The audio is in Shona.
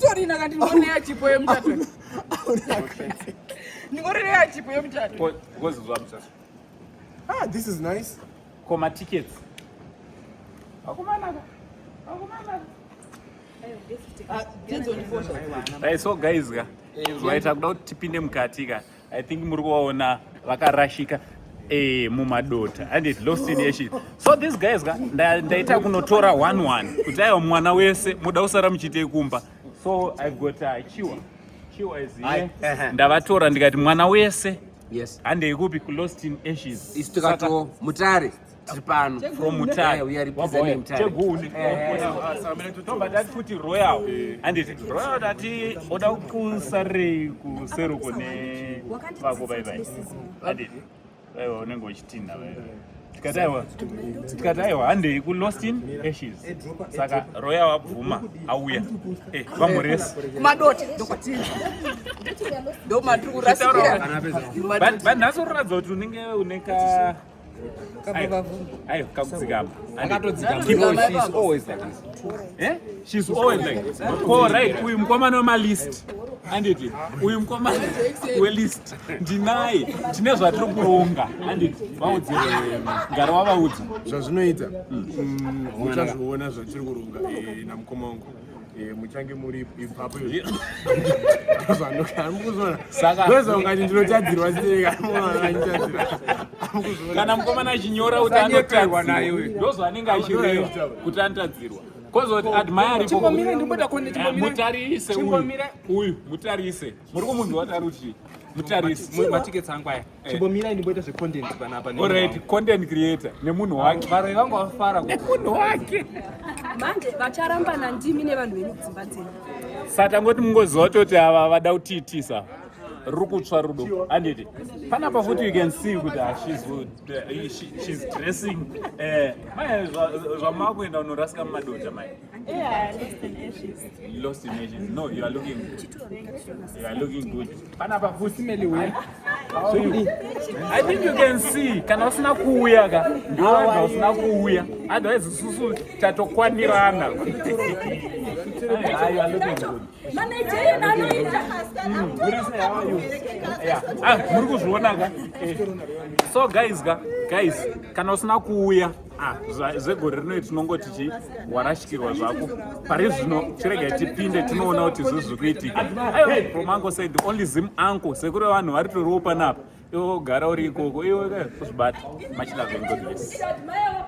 Torina kandi ndingori chipo yemuchato. Ndingori chipo yemuchato. Because zvamuchato. Ah, this is nice. Ko matickets. Akomana. Akomana. Right, so guys ka zvaita kuda kuti tipinde mukati ka. I think muri kuvaona vakarashika mumadota and it lost in ashes. So these guys ka, ndaita kunotora one one kuti aiwa, mwana wese muda kusara muchiitei kumba. So I've got Chiwa. Chiwa is here. Ndavatora ndikati mwana wese handei kupi? Kulost in Ashes. Isu tikato Mutare, tiri pano. From Mutare. Yeah, we are representing Mutare. Cheguni. Tobva tati futi Royal, handiti? Royal, tati oda kusarei kuseruko nevako baibai, handiti? Aiwa, unenge uchitinha baibai. Tikati aiwa, handei kuLost in Ashes. Saka Royal wabvuma, auya. Vamuresi. Kumadota ndokwatiri. Ndomatiri kurasikira. But nhasi unoratidza kuti unenge une ka, aiwa, kakudzikama. Akatodzikama. She's always like this. Eh? She's always like, oh, right. Uyu mukomana wemalist, anditi? Uyu mukomana welist ndinaye, tine zvatiri kuronga, anditi? Vaudzire ngari, wavaudza. Zvazvinoita, muchazviona zvatiri kuronga namukoma wangu. Muchange muri ipapo ndozvanokuzona. Ndozvaungati ndinotadzirwa sei? Kana mukomana achinyora kuti Usanyeperwa naye anotadzirwa, uyu. ndozvaanenge achireva kuti anotadzirwa. Kozoti Admire aripo. Chimbomira, ndimboita konde, chimbomira. Mutarise uyu. Chimbomira. Uyu mutarise, muri kumunzwa tari kuti mutarise. Matickets angu aya. Chimbomira, ndimboita zvecontent panapa. Alright, content creator nemunhu wake. Varoi vangu vafara. Nemunhu wake. Manje vacharambana ndimi nevanhu venyu kudzimba dzenyu. Satangoti mungoziva kutoti ava vada kutiitisa ruri kutsva rudo, handiti? Panapa futi you can see kuti ah, she's dressing mai zvamakuenda unorasika mumadota mai. Yeah, Lost in Ashes. Lost in Ashes. No, you are looking good. Panapa futi, so I think you can see, kana usina kuuya ka, ndiwega usina kuuya, otherwise isusu tatokwanirana. Ah, you are looking good. MaNigerian anoita. Muri sei? How are you? Yeah. Ah, muri kuzviona ka? So guys ka, guys, kana usina kuuya, ah, zvegore rinoi tinongoti chi warashikirwa zvako. Pari zvino chiregai tipinde tinoona kuti zviri zviri kuitika. Aiwa, from uncle said, the only Zim uncle, sekuru vanhu vari toriwo panapa. Iwe gara uri ikoko, iwe kuzvibata. Much love and God bless. Admire.